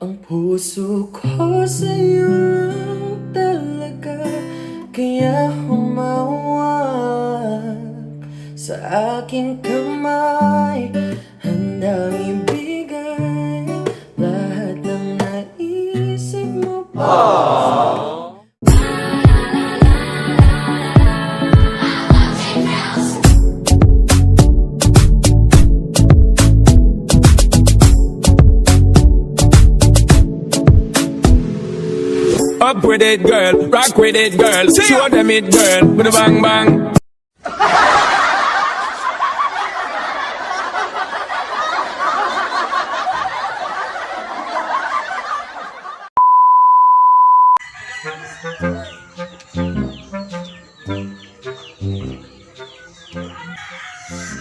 Ang puso ko sa'yo lang talaga, kaya humawak sa aking kamay. Handang ibigay lahat ng naisip mo pa. Up with it, girl. Rock with it, girl. Show them it, girl. With a bang bang.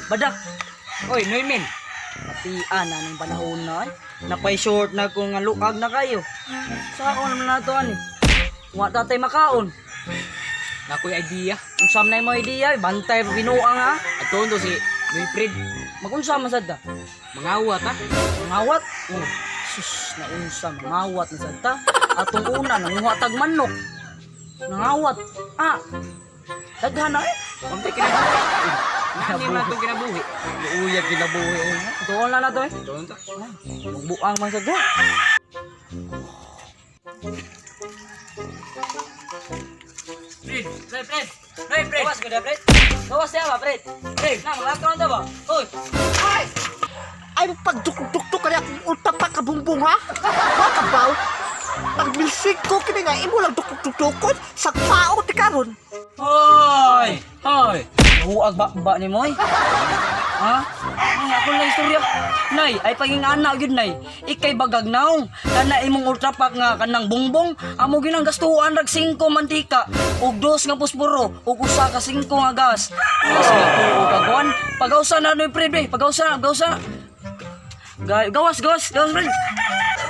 Badak. Oy, Noymin. Patian na ning panahon na ay. Napay short na ko nga luag na kayo. Sa ako naman na to ani. Wa tatay makaon. Nakoy idea. Unsam na imo idea, bantay pa binuang ha. Ato to si Wilfred. Magunsa man sad ta? Mangawat ha. Mangawat. Oh, sus, naunsa mangawat na sad ta. Atong una nanguha tag manok. Nangawat. Ah. Daghan na eh. Untay kinabuhi. Hindi man itong kinabuhi. Luuyag kinabuhi. Oy. Tuon na na to eh. Tuon to. Magbuang man sad ta. Fred, Fred, Fred, Fred, Fred. Gawas ko na, Fred. Gawas siya ba, Fred? Fred, na, mag-akaroon ta ba? Hoy, Ay, pagdukduk-duk ka na akong ulta pa kabumbong ha? Wa ka baw? Pagbilsig ko kini nga imo lang dukduk-dukon sa pao ti karon. Hoy! Hoy! Huag ba ba ni Moy? Ha? Ay, ako lang istorya. Nay, ay paging anak gyud nay. Ikay bagag naong. Kana imong ultrapak nga kanang bongbong. Amo ginang gastuhan rag 5 mantika ug dos nga posporo ug usa ka 5 nga gas. Gas nga tuo ka kuan. Pagawsa na noy pre, pre. Pagawsa na, pagawsa na. Gawas, gawas, gawas, pre.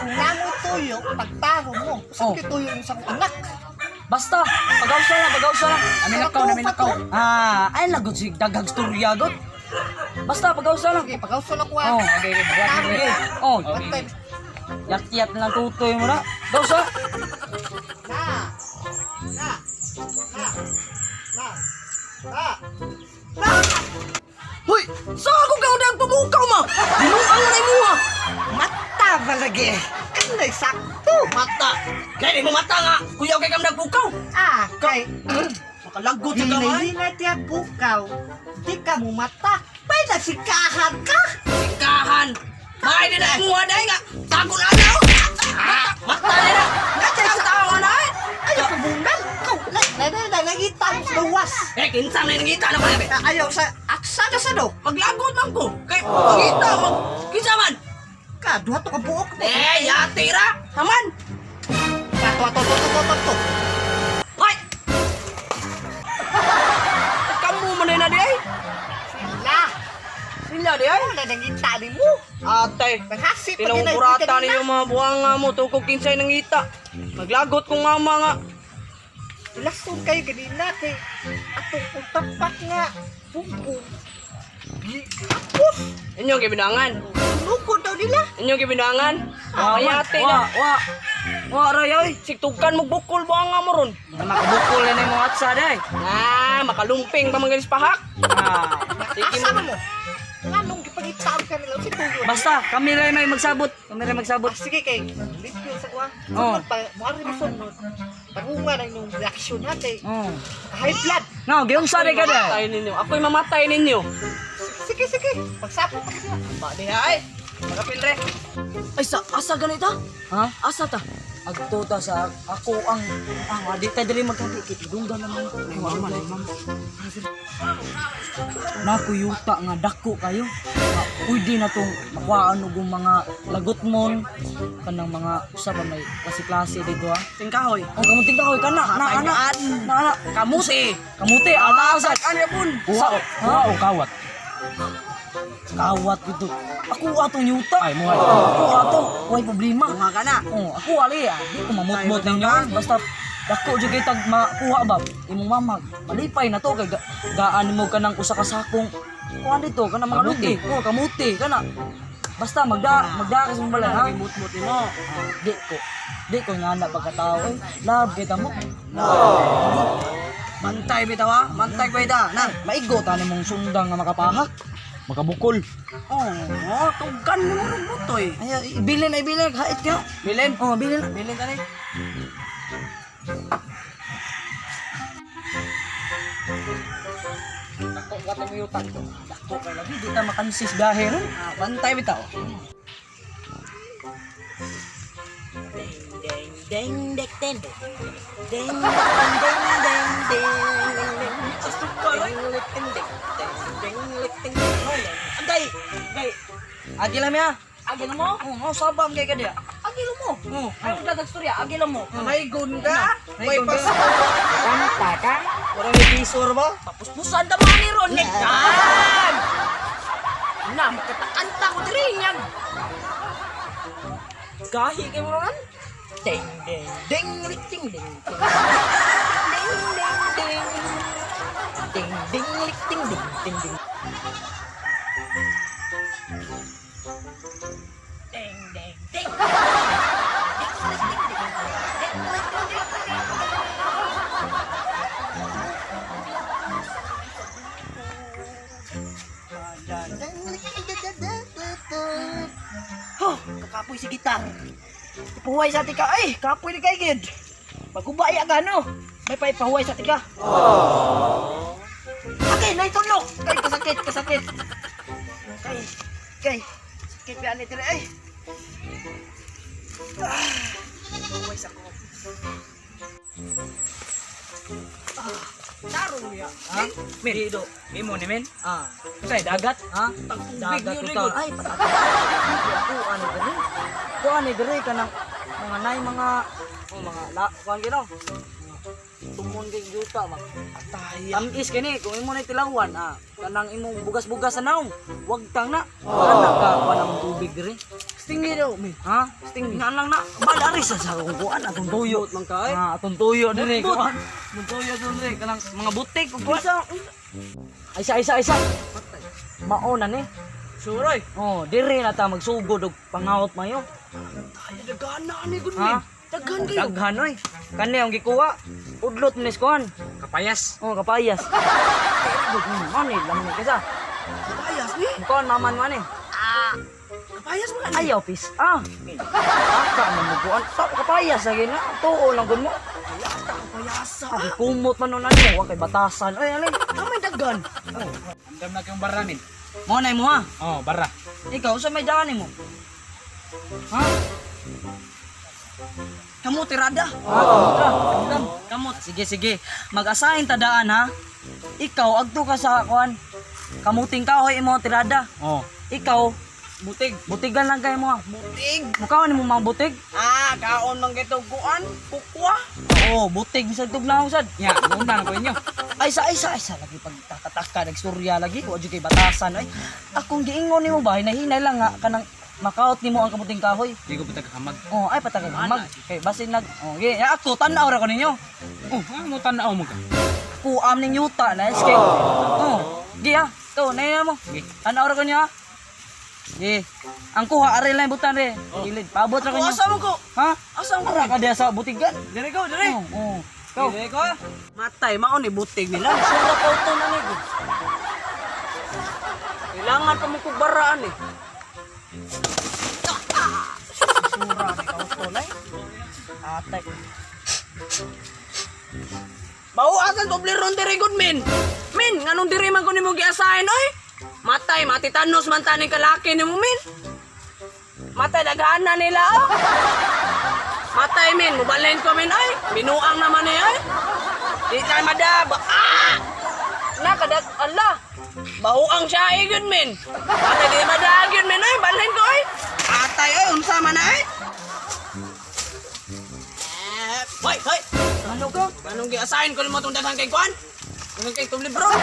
Namo tuyo pagtaro mo. Sa Oh. oh. tuyo mo sa akong anak. Basta, pagawsa na, pagawsa na. Amin nakaw, amin nakaw. Ah, ay lagot si daghag storya god. Basta pagawsa lang. Sige, pagawsa na ko ha. Oh, Okay, okay, Taro okay. ha. Oh, Bantay. Yat-yat na lang tutoy mo na. Gaw sa. Na. Na. Na. Na. Na. Na. Hoy, sa ako ka ang pabukaw ma. Binuang na imo ha. Mata ba lagi? Kanay sakto. Mata. Kaya mo mata nga. Kuyaw kay kam nagbukaw. Ah, kay Makalagot sa kamay. Hinay-hinay tiya bukaw. Di ka mo mata. Pwede nasikahan ka. Sikahan. May di na imo dai nga. Tago na na. Mata na na. Mata sa tao na. Ayaw ka bungal. Ikaw, na nangita mo sa gawas. Eh kinsa na nangita na ko eh. Ah, ayaw sa aksa na sa do. Maglagot man ko. Kay mangita mag kinsa man. Ka, duha to ka buok mo. Eh yati ra. Haman. Ato, ato, ato, ato, ato, ato. Hoy. Kamu man na di ay. Sila. Sila di ay. Wala nangita ni mo. Atay, Naghasip pa ginay pinangkurata ninyo mga buwanga mo, tukog kinsay ng ita. Maglagot kong mama nga. Lason kayo ganina kay atong utapak nga bumbong. Gi-apos. Inyong gibinangan. Lukod daw nila. Inyong gibinangan. Mayate na. Wa, wa. Wa, ray, ay. Sigtugan mo bukol buwanga mo ron. Makabukol na yung mga atsa, day. Ah, makalumping pa mga pahak. Ah, sige Asa mo. mo? Nganong gipangitaon ka nila si tuyo. Basta, kami rin may magsabot. Kami rin magsabot. Ah, sige kay limpyo sa kuha. Oh. Sunod pa, muari mo sunod. Parunga na yung reaksyon ha kay Oh. high blood. No, giunsa rin ka day. Ninyo. Ako'y mamatay ninyo. Sige, sige. Pagsapot pa kasi. Ba, di ay. Makapilre. Ay, sa, asa ganito? Ha? Asa ta? Agto ta sa ako ang adi ta dili magkakikit dunggan naman. Ay, mama, ay, mama. Nakuyuta nga dako kayo. Nga, pwede na tong makuhaan og mga lagotmon kanang mga usa pa may klase-klase dito ha. Tingkahoy. Oh, kamuting kahoy kana na ana na ana kamuti. Kamuti ana sa Ano pun? Kuha Kuha o kawat. Kawat gitu. Ako atong yuta. Ay, muhay. Ako ato, way problema. Muha ka na. Oh, ako ali ah. Di ko mamutmot ninyo. ah. Basta dako jud kay tag makuha ba imong mama. Malipay na to kay gaan mo kanang usa ka sakong kuan dito kanang mga Kamuti. luti. Oh, kamuti kana. Basta magda ka sa balay ha. Mut-mut mo. Di ko. Di ko nga na pagkatao eh. Love kita mo. Mantay bitaw ha. Mantay ko ita. Na. Maigo tani mong sundang nga makapahak. Makabukol. Oh, tugan mo rin butoy. Ay, ibilin ay bilin hait ka. Bilin. Oh, bilin. Bilin tani. Dako ka mo yutak. Dako ka lagi di ta makansis gahe ron. Ah, bantay bitaw. Deng deng deng deng. Deng deng deng deng deng deng. Agay. Agay. Agi lang ya. Agay na mo. Oh, oh sabam kay ka diya. Agay mo. Oh, Ay, magdadag storya. Agay lang mo. May ka? May May pas. Kanta ka? Wala may pisor ba? Puspusan da mga ni Ron. Nagdan! Na, makatakanta ko diri niyan. Gahi kay mo ron. Ding ding ding ding ding ding. Ding ding ding. Ding ding ding ding ding ding. Ding ding ding. Huh, kakapoy si gitar. Ipahuway sa tika. Ay, kapoy ni kay gid. Magubaya ka no. May paipahuway sa tika. Okay, naitulok. Kay kasakit, kasakit. Kay kay sakit ba ni dire ay. Ah, huway sa ko. Tarong niya. Ha? Men, Dito. Imo ni men. Ah, Say dagat. ha? Tagtubig Dagat yun, ko Rigod. ta. Ay, patata. Kuan ni dire. Kuan ni dire kanang mga nay mga oh, mga la kuan gino. Tumon kay yuta ma. Atay. Tamis kini kung imo na tilawan ah kanang imong bugas-bugas sa naong wag tang na. Kana ka kuan ang tubig dire. Stingy daw men. Ha? Sting nga lang na. Balari sa sa akong kuan atong tuyo. Man ka ay. Ah, atong tuyo dire Mutmut. kuan. Mong tuyo dun dire kanang mga butik ug kuan. Isa, isa, isa, isa. Mao na ni. Suroy. Oh, dire na ta magsugod og pangawot mayo. Ay dagana ni gud Ha? men. Daghan kayo. Daghan oy. Kani ang gikuha. Udlot ni kuan. Kapayas. Oh, kapayas. Mani lang ni kaysa. Kapayas ni. Kuan maman man eh. Ah. Kapayas man. Ayaw pis. Ah. Aka man mo kuan. Ta kapayas lagi na. Tuo lang gud mo. Kapayasa. Ah, kumot man nun ano, wa kay batasan. Ay, alay. Kamay daghan. Andam na kayong barra min. Mo na mo ha. Oh, barra. Ikaw sa may daan mo. Ha? Kamu tirada. Ah, kamot. Kamot. Sige, sige. Mag-asahin ta daan ha. Ikaw agto ka sa kuan. Kamuting kahoy imo tirada. Oh. Ikaw, Butig. butigan lang kay mo ha. Butig. Mukhaon nimo mga butig? Ah, kaon man kay kuan. Kukwa. Oo, butig sa tugnaw sad. Ya, muna na ko inyo. Ay sa ay sa ay sa lagi pagtakataka nagstorya lagi wa jud kay batasan ay. Akong giingon nimo ba hinahinay lang nga kanang makaot nimo ang kamuting kahoy. Di ko patag kamag. Oh, ay patagag mag. Kay basin nag oh, ge, ya, ako tan-aw ra ko ninyo. Oh, ano mo tanaw mo ka? Kuam ning yuta na SK. Oh, ge ah. To, na mo. Ge. Tan-aw ra ko niyo ah. Ge. Ang kuha ari lang butan re. Gilid. Paabot ra ko Ako niyo. asa man ko? Ha? Asa man ko? Ara ka diya sa butigan. Dire ko, dire. Oh, oh. Go. Dire ko. Matay mao ni butig nila. Sura ko to na ni. Kailangan pa mo kog baraan eh. Sura ni kauto na. Atay. Bawaasan tobleron dire gud min. Min, nganong dire man ko nimo giasahin oy? Matay, matitanos man taning kalaki nimo min. Matay daghan na nila oh. Matay min, mobalhin ko min oy. Binuang naman ni oy. Di tayo madaba. Ah! Nakadag ala. Bahuang siya eh gyud min. Matay di madag gyud min oy, balhin ko oy. Atay oy, unsa man na oy? Eh, hoy, hoy. Ano ka? Anong giasahin ko nimo tong daghan kay kuan? Daghan kay Toblerone.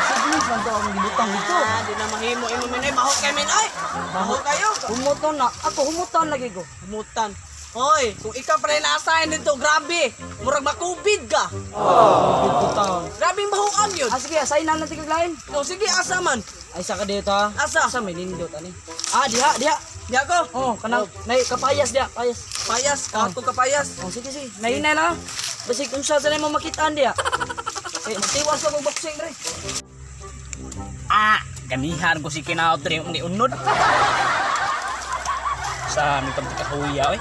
Sige, man to ang gibutang dito. Ah, di na mahimo imo min ay baho kay min ay. Baho kayo. Humuton na. Ako humuton lagi ko. Humutan. Hoy, kung ikaw pa rin naasahin dito, grabe. Murag makubid ka. Butang. Grabe yung bahoag yun. Ah sige, asay na natin kaglain. O sige, asa man. Ay sa ka dito ha. Asa? Asa may nindot ani. Ah, diha, diha. Diha ko. Oh, kanang nay kapayas diha, payas. Payas, kato ka payas. Oh, sige sige. Nahinay lang. Ha. Basig unsa sa nimo makitaan diha. Eh, magtiwas ka kog boxing dre. Ah, ganihan ko si kinaot diri ni unod. Sa mi pagkakahuya oy.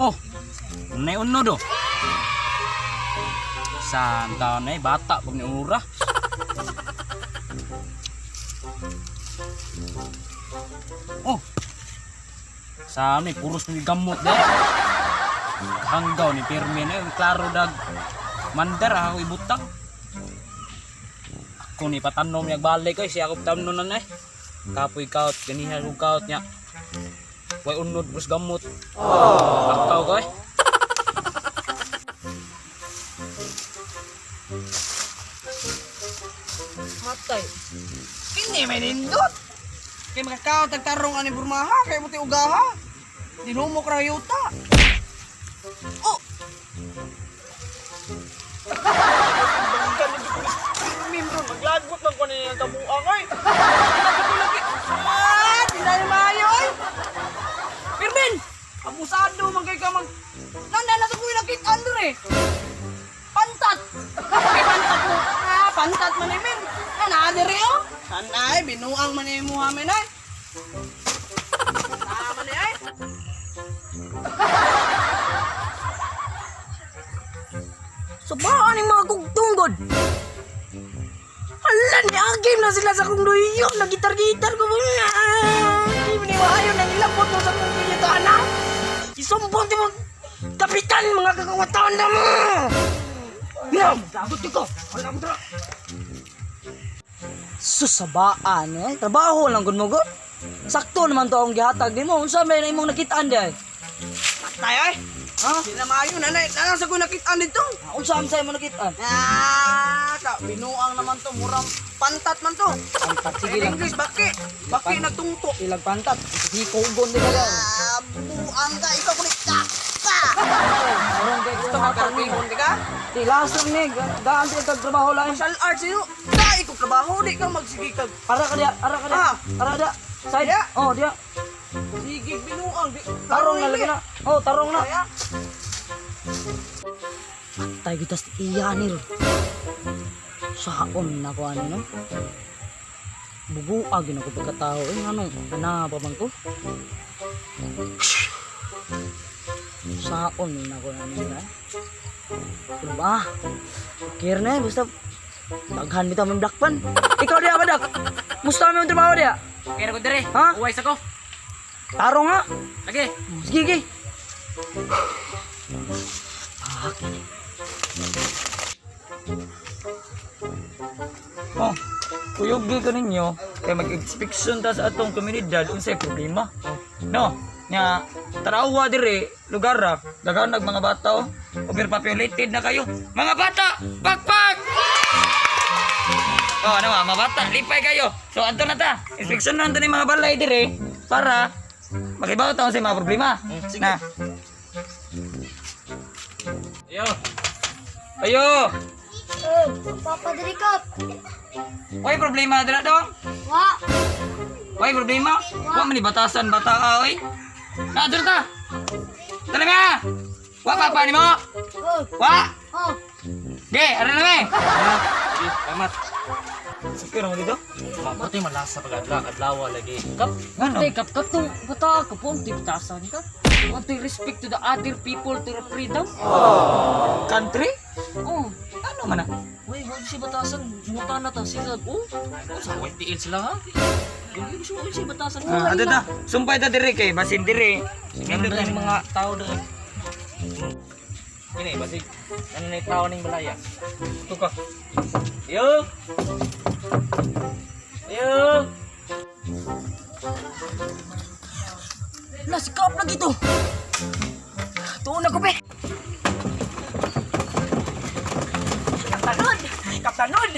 Oh, nay unod oh. Sa taon nay bata pag ni ura. Oh. Sa mi puros ni gamot de. Hanggaw ni pirmi na klaro dag mandar ako ibutang. Ako ni patanom niya balik oy siya ako tamno na eh. Kapoy kaut ganihan ko kaut niya. Way unod bus gamot. Akaw ko eh. Matay. Kini may nindot. Kay makakaot ang tarong ani burmaha kay mo ti ugaha. Dinumok ra yuta. Oh. Mimron maglagot lang ko ni ang kabuang oy. Ah, dinay maayo oy. Pirmin, abusado man kay ka mag Nana na ko nakit-an dire. Pantat. Kay pantat mo. Ah, pantat man ni men. Ana dire oh. Anay binuang man ni mo amin ay. Tama ni ay. Sabaan ang mga gugtunggod. Hala, niagim na sila sa kong duyo. Nagitar-gitar ko. Hindi mo niwayo na nilapot mo sa kong duyo anak. Isumbong di mo. Kapitan, mga kakawataan na mo. Ngam, lagot ko. Alam mo Susabaan eh. Trabaho lang gud mo gud. Sakto naman to akong gihatag nimo. Unsa may na imong nakitaan di? Patay ay. Ha? Di na maayo nanay. Nana sa ko nakit-an dito. Unsa man sa imong nakitaan? Ah, ka binuang naman to, murang pantat man to. Pantat sige In lang. English baki. Baki nagtungto. Ilang pantat. Hikugon di ka lang. Ah, buang ka ikaw kulit ka. Ka. Aron kay Gusto ka karpihon di ka? Di lasang ni, gaan di kag trabaho lang. Martial arts iyo. Dai ko trabaho di ka magsige kag Ara ka diya, ara ka diya. Ah. Ara diya. Side. Diya. Oh, diya. sige binuang di. Tarong na lagi na. Oh, tarong na. Kaya Patay kita sa iya ni ron. Saon na ko ano no? Bubuag yun ako pagkatao. Eh, anong, ana pa man ko? Saon na ko na nila. Pero ba? Kira na eh, basta daghan bitaw man black pan. Ikaw diya badak. Musta mo yung trabaho diya? Kaya ko dire. Ha? Uway sa ko. Tarong nga. Lagi. Sige, sige. Oh, kuyog gyud ko ninyo kay mag-inspection ta sa atong komunidad unsay problema. No, nya tarawa dire lugar ra, daghan nag mga bata oh. Overpopulated na kayo. Mga bata, pakpak! Oh, ano mga bata, lipay kayo. So adto na ta. Inspection na ni mga balay dire para makibaw ta unsay mga problema. Na. Ayo. Ayo. Papa Drikop. Way problema dira dong. Wa. Way problema. Wa man ni batasan bata ka oy. Na dito ta. Dali nga. Wa papa nimo. Oh. Wa. Oh. Ge, ara na me. Salamat. Sige ra mo dito. Pati malasa pag adlaw adlaw lagi. Kap, Ngano? tay, kap, kap, tong bata ka po, ang tiptasan ka. Want to respect to the other people, to the freedom. Country? Oh. Ano man na? Uy, huwag si batasan. Muta na ta sila. Oh, Sa way tiil sila ha. huwag siya, huwag si batasan. Ah, adto ta. Sumpay ta dire kay basin dire. Meron na mga tao dire. Kini basig ano na tao ning balaya. Tuka. Yo. Yo. Nasikap na gito. Tuon na ko, be. Kaptanod! Kaptanod!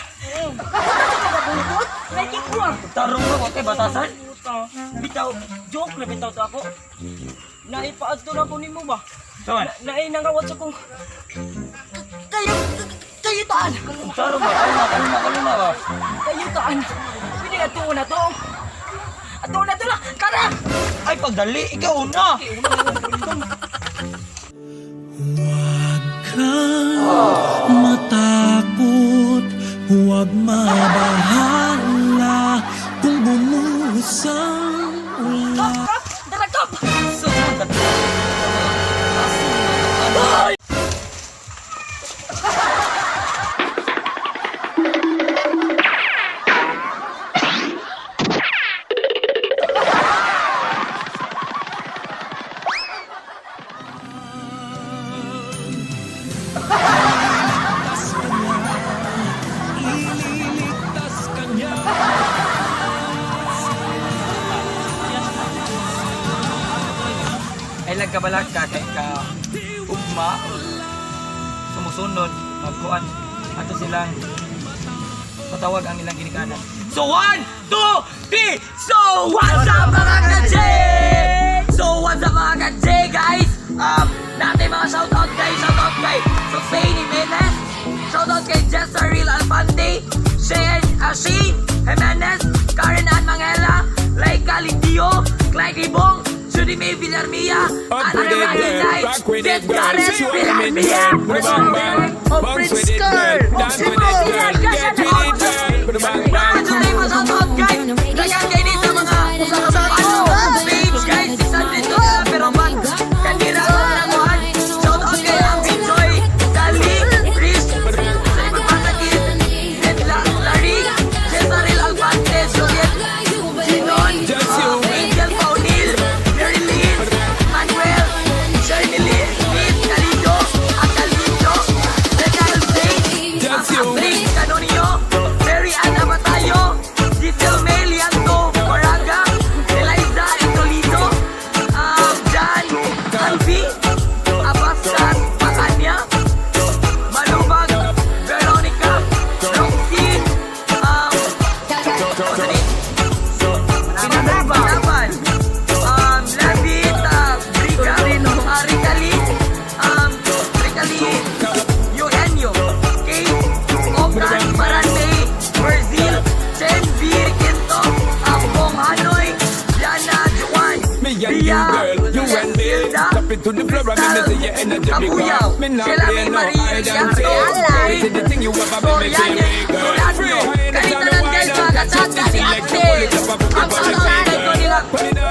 Tarong ra kay batasan. Puta. Bitaw, joke na bitaw to ako. Naipaadto na ko nimo ba? Sawan. Nainangawat sa kong... Kayo, Kayutaan! Saro ba? Kalma, kalma, kalma ba? Kayutaan! Pwede ato na to! Ato na to lang! Tara! Ay, pagdali, ikaw na! Huwag kang matakot, huwag mabahala kung bumuhos ang ulan. Kap! Tara, kap! Sus, magkat- Ililigtas ka niya. Ay nagkabalag ka kay ka ugma sumusunod magkuan ato silang patawag ang ilang ginikanan. So 1, 2, 3. So what's up mga ka-J? So what's up mga ka-J guys? Natin mga shoutout guys. Shoutout kay Susane Jimenez. Shoutout kay Jessaril Alfante. Shane Jimenez. Karen Ann Mangela. Laika Lindio. Clyde Libong. Judy May Villarmia. Up with Ana it, girl. Maguilay. Rock with Jess it, girl. Gareth Show them it, Villarmia. girl. Put a bang bang. Bounce with it, girl. Dance with it, girl. Get with it, girl. Put a bang bang. Ito na yung mga shoutout guys. Dagan kayo din sa mga ano, page guys. 600 to sila pero man. Kanira ko na namuhan. Shoutout kay Ambin Joy, Dali, Chris, sa ibang pasakit, Ed Larry, Cesaril Alfante, Juliet, Ginon, Just you. Angel Paunil, Marilyn, Manuel, Shirley Liz, Calido, Acalito, Recal Jane, Just you. Rick Canonio, Mary Ann Abatayo, Giselle May Lianto, Moraga, Eliza Etolito, Jan Alvi, Abastas Pacanya, Malubag, Veronica, Roxy, Binaban, Labit, Briga, Ricali, Ricali, Eugenio, Kate, Okan, Marante, Brazil, Chen B. Quinto, Ambong Hanoy, Diana Juan, Me and you, Bia, girl, you and me. Hilda, Tap it to the floor and me say your energy Kabuyaw, because me not Sheila play no Marie hide and seek. Rialto, Say the thing you have a me feel Soriano, me, girl. Free Solano, anytime Kanitanan you guys, wind mga up, catch it, katsatsa ni select Axel. you pull it up and put Ang it on the shoutout ko girl. nila, Put it on